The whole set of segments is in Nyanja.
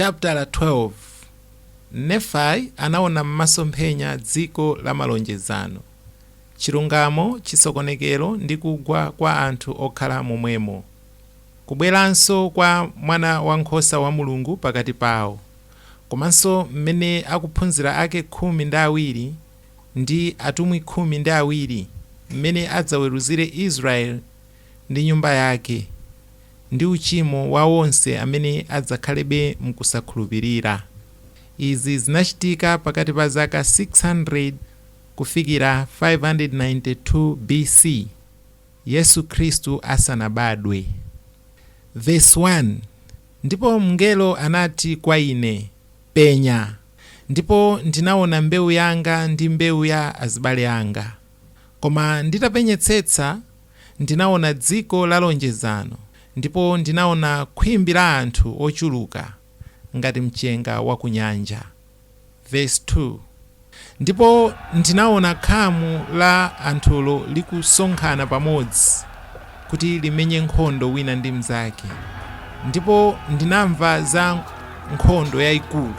Chaputala 12. Nefai anaona m'masomphenya dziko la malonjezano, chilungamo, chisokonekero ndi kugwa kwa anthu okhala momwemo, kubweranso kwa Mwana Wankhosa wa Mulungu pakati pawo, komanso mmene akuphunzira ake 12 ndi atumwi 12 mmene adzaweruzire Israeli ndi nyumba yake, ndi uchimo wa wonse amene adzakhalebe mkusakhulupirira. Izi zinachitika pakati pa zaka 600 kufikira 592 BC, Yesu Khristu asanabadwe. Vesi 1. Ndipo mngelo anati kwa ine, Penya! Ndipo ndinaona mbewu yanga ndi mbewu ya azibale anga. Koma nditapenyetsetsa ndinaona dziko la lonjezano, ndipo ndinaona khwimbi la anthu ochuluka ngati mchenga wa kunyanja. Vesi 2. Ndipo ndinaona khamu la anthulo likusonkhana pamodzi kuti limenye nkhondo wina ndi mnzake. Ndipo ndinamva za nkhondo yayikulu,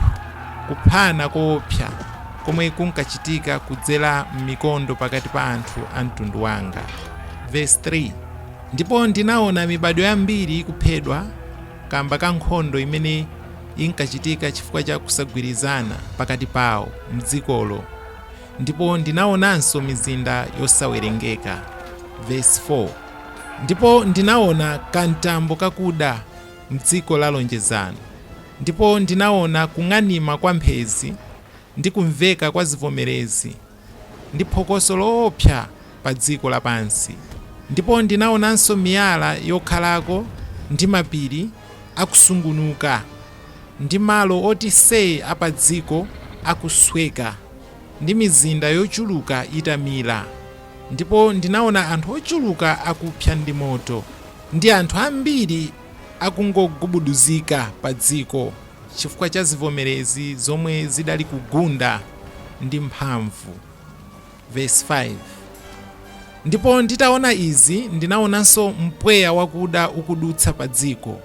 kuphana koopsa komwe kunkachitika kudzera m'mikondo pakati pa anthu a mtundu wanga. Vesi 3. Ndipo ndinaona mibadwo yambiri ikuphedwa kamba ka nkhondo imene inkachitika chifukwa cha kusagwirizana pakati pawo mdzikolo, ndipo ndinaonanso mizinda yosawerengeka. Vesi 4. Ndipo ndinaona kamtambo kakuda mdziko la lonjezano, ndipo ndinaona kung'anima kwa mphezi ndi kumveka kwa zivomerezi ndi phokoso loopsa pa dziko lapansi. Ndipo ndinaonanso miyala yokhalako ndi mapiri akusungunuka, ndi malo oti see a pa dziko akusweka, ndi mizinda yochuluka itamira. Ndipo ndinaona anthu ochuluka akupsa ndi moto, ndi anthu ambiri akungogubuduzika pa dziko chifukwa cha zivomerezi zomwe zidali kugunda ndi mphamvu. Vesi 5. Ndipo nditaona izi ndinaonanso mpweya wakuda ukudutsa pa dziko,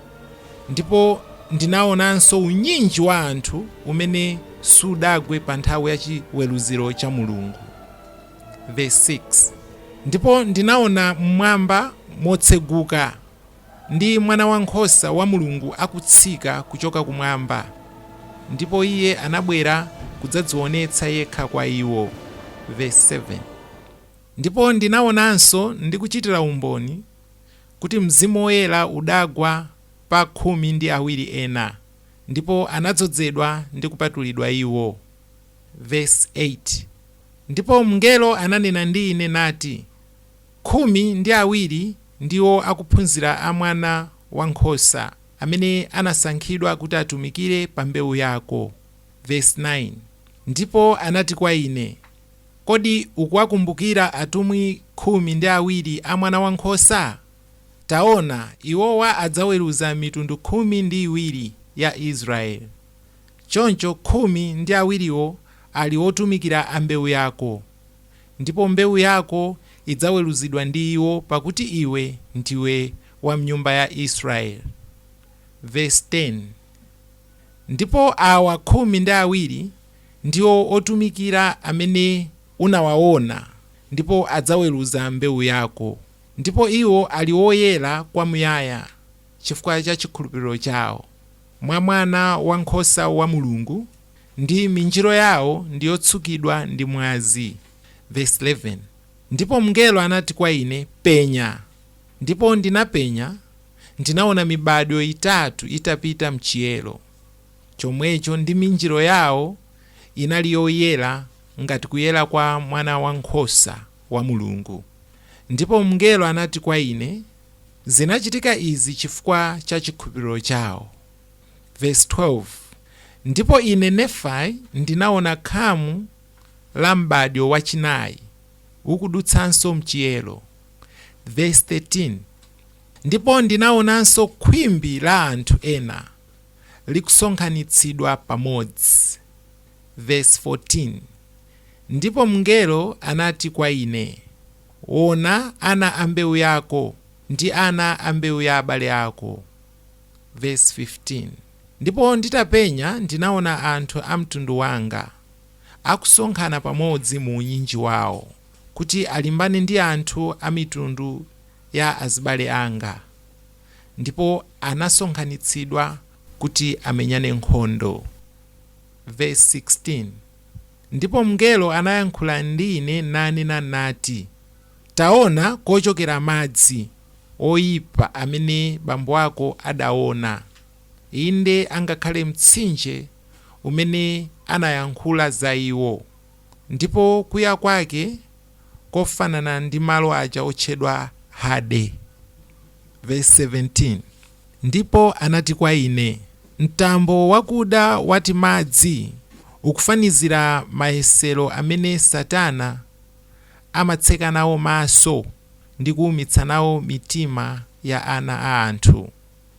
ndipo ndinaonanso unyinji wa anthu umene sudagwe pa nthawi ya chiweruziro cha Mulungu. Vesi 6. Ndipo ndinaona mmwamba motseguka, ndi Mwana Wankhosa wa Mulungu akutsika kuchoka kumwamba, ndipo iye anabwera kudzadzionetsa yekha kwa iwo. Vesi 7. Ndipo ndinaonanso ndi kuchitira umboni kuti Mzimu Woyera udagwa pa 12 ena, ndipo anadzozedwa ndi kupatulidwa iwo. Vesi 8. Ndipo mngelo ananena ndi ine nati, 12 ndiwo akuphunzira a Mwana Wankhosa amene anasankhidwa kuti atumikire pa mbewu yako. Vesi 9. Ndipo anati kwa ine, Kodi ukuwakumbukira atumwi 12 a Mwana Wankhosa? Taona, iwowa adzaweruza mitundu 12 ya Israeli. Choncho 12wo ali otumikira a mbewu yako, ndipo mbewu yako idzaweruzidwa ndi iwo, pakuti iwe ndiwe wa mnyumba ya Israeli. Vesi 10. Ndipo awa 12 ndiwo otumikira amene unawaona, ndipo adzaweruza mbewu yako. Ndipo iwo ali oyera kwamuyaya chifukwa cha chikhulupiriro chawo mwa Mwana Wankhosa wa Mulungu, ndi minjiro yawo ndi yotsukidwa ndi mwazi. Vesi 11. Ndipo mngelo anati kwa ine, Penya! Ndipo ndinapenya, ndinaona mibadwo itatu itapita mchiyero, chomwecho ndi minjiro yawo inali yoyera ngati kuyera kwa Mwana Wankhosa wa Mulungu. Ndipo mngelo anati kwa ine, Zinachitika izi chifukwa cha chikhulupiriro chawo. Vesi 12. Ndipo ine Nefai ndinaona khamu la m'badwo wachinayi ukudutsanso mchiyero. Vesi 13. Ndipo ndinaonanso khwimbi la anthu ena likusonkhanitsidwa pamodzi. Vesi 14. Ndipo mngelo anati kwa ine, Wona ana a mbewu yako ndi ana a mbewu ya abale ako. Vesi 15. Ndipo nditapenya ndinaona anthu a mtundu wanga akusonkhana pamodzi mu unyinji wawo kuti alimbane ndi anthu a mitundu ya azibale anga, ndipo anasonkhanitsidwa kuti amenyane nkhondo. Verse 16. Ndipo mngelo anayankhula ndi ine nanena nati, taona kochokera madzi oyipa amene bambo ako adaona, inde angakhale mtsinje umene anayankhula za iwo, ndipo kuya kwake kofanana ndi malo aja otchedwa Hade. Verse 17. Ndipo anati kwa ine, mtambo wakuda wati madzi ukufanizira mayesero amene Satana amatseka nawo maso ndi kuwumitsa nawo mitima ya ana a anthu,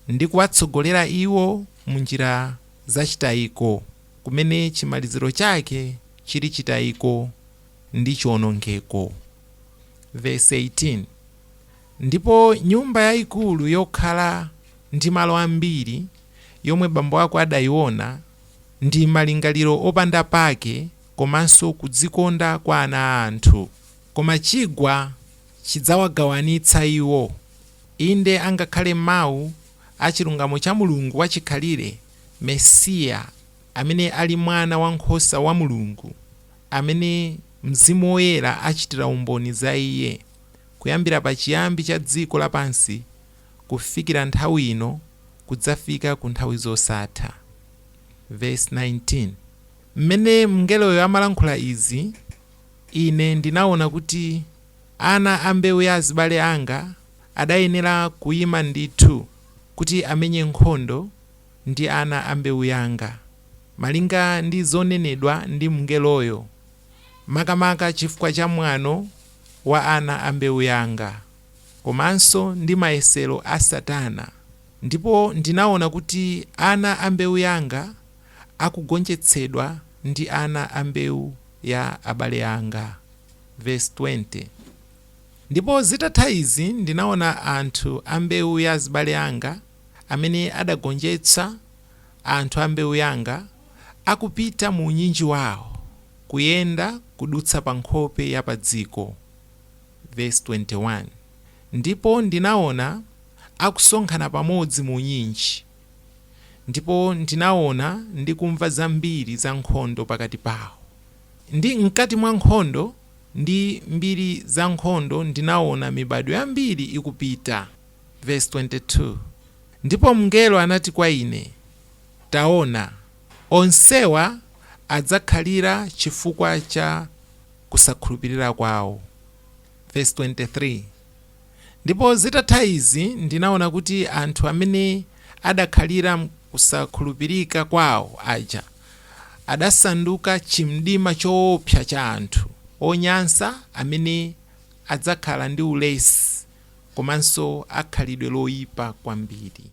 ndi kuwatsogolera iwo munjira zachitayiko, kumene chimaliziro chake chili chitayiko ndi chiwonongeko. Verse 18. Ndipo nyumba yayikulu yokhala ndi malo ambiri yomwe bambo ako adayiona ndi malingaliro opanda pake komanso kudzikonda kwa ana a anthu, koma chigwa chidzawagawanitsa iwo, inde angakhale mawu a chilungamo cha Mulungu wachikhalire, Mesiya, amene ali mwana wankhosa wa Mulungu, amene Mzimu Woyera achitira umboni za iye kuyambira pachiyambi cha dziko lapansi kufikira nthawi ino kudzafika ku nthawi zosatha. Verse 19. Mmene mngeloyo amalankhula izi, ine ndinaona kuti ana a mbewu ya azibale anga adayenera kuyima ndithu kuti amenye nkhondo ndi ana a mbewu yanga, malinga ndi zonenedwa ndi mngeloyo, makamaka chifukwa cha mwano wa ana a mbewu yanga, komanso ndi mayesero a Satana. Ndipo ndinaona kuti ana a mbewu yanga akugonjetsedwa ndi ana a mbewu ya abale anga. Verse 20. Ndipo zitatha izi ndinaona anthu a mbewu ya azibale anga amene adagonjetsa anthu a mbewu yanga akupita mu unyinji wawo kuyenda kudutsa pa nkhope ya pa dziko. Verse 21. Ndipo ndinaona akusonkhana pamodzi mu unyinji, ndipo ndinaona ndi kumva zambiri za nkhondo pakati pawo. Ndi mkati mwa nkhondo ndi mbiri za nkhondo ndinaona mibadwo yambiri ikupita. Verse 22. Ndipo mngelo anati kwa ine, taona, onsewa adzakhalira chifukwa cha kusakhulupirira kwawo. Verse 23. Ndipo zitatha izi ndinaona kuti anthu amene adakhalira kusakhulupirika kwawo aja adasanduka chimdima choopsa cha anthu onyansa amene adzakhala ndi ulesi komanso akhalidwe loyipa kwambiri.